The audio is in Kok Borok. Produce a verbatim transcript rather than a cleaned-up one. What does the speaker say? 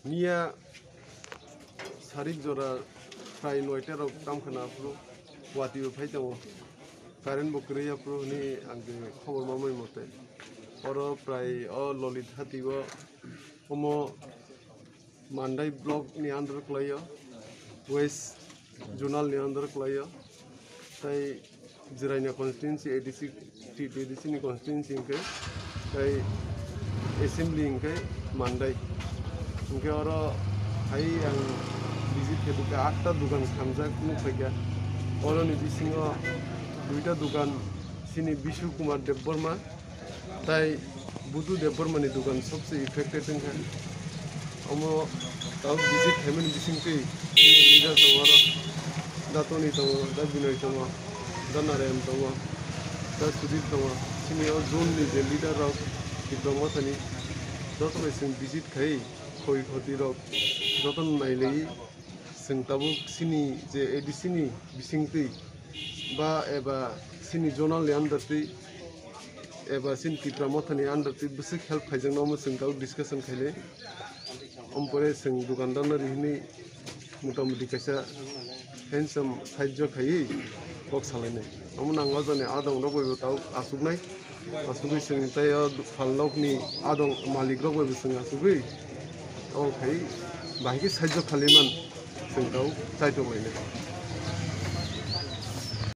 Miya sarik jora prai noita rok tamkhana aphuru wati bo phai tongo. Current bo kwrwi aphuru hwnwi ang tini khobor mamani mote. Oro prai o Lolit hati o omo Mandai block ni under kwlaio, West Zonal ni under kwlaio. Tai Jirania constituency, A D C, T T A D C ni constituency hwnkhe, tai assembly hwnkhe Mandai. Hwnkhe oro hai ang visit khe dukha, atta dukan khamjak nukphaikha. Oroni bisingo duita dukan, chini Bishu Kumar Debbarma tai Budu Debbarma ni dukan sobse affected wngkha. Omo tabuk visit khaimani bisingtwi leader tongo oro, da Tony tongo, da Binoy tongo, da Narayan tongo, da Sudip tongo. Chini o zone ni je leader rok Tipra Mothani joto bai chwng visit khai khoi khoti rok joto no nailai. Chwng tabuk chini je A D C ni bisingtwi ba eba chini zonal ni under twi eba chini Tipra Motha ni under twi bwswk help khaijakno omo chwng tabuk discussion khainai. Omo pore chwng dukandar no rihini motamoti kaisa handsome sahajyo khaiwi kok salainai. Omo nang o jani adong rok bai bo tabuk achuknai. Asugwi chwng tei o phalnokni adong malikrok bai bo chwng asugwi tamo khai bahai khe sahajyo khalaiman chwng tau chaitok lainai.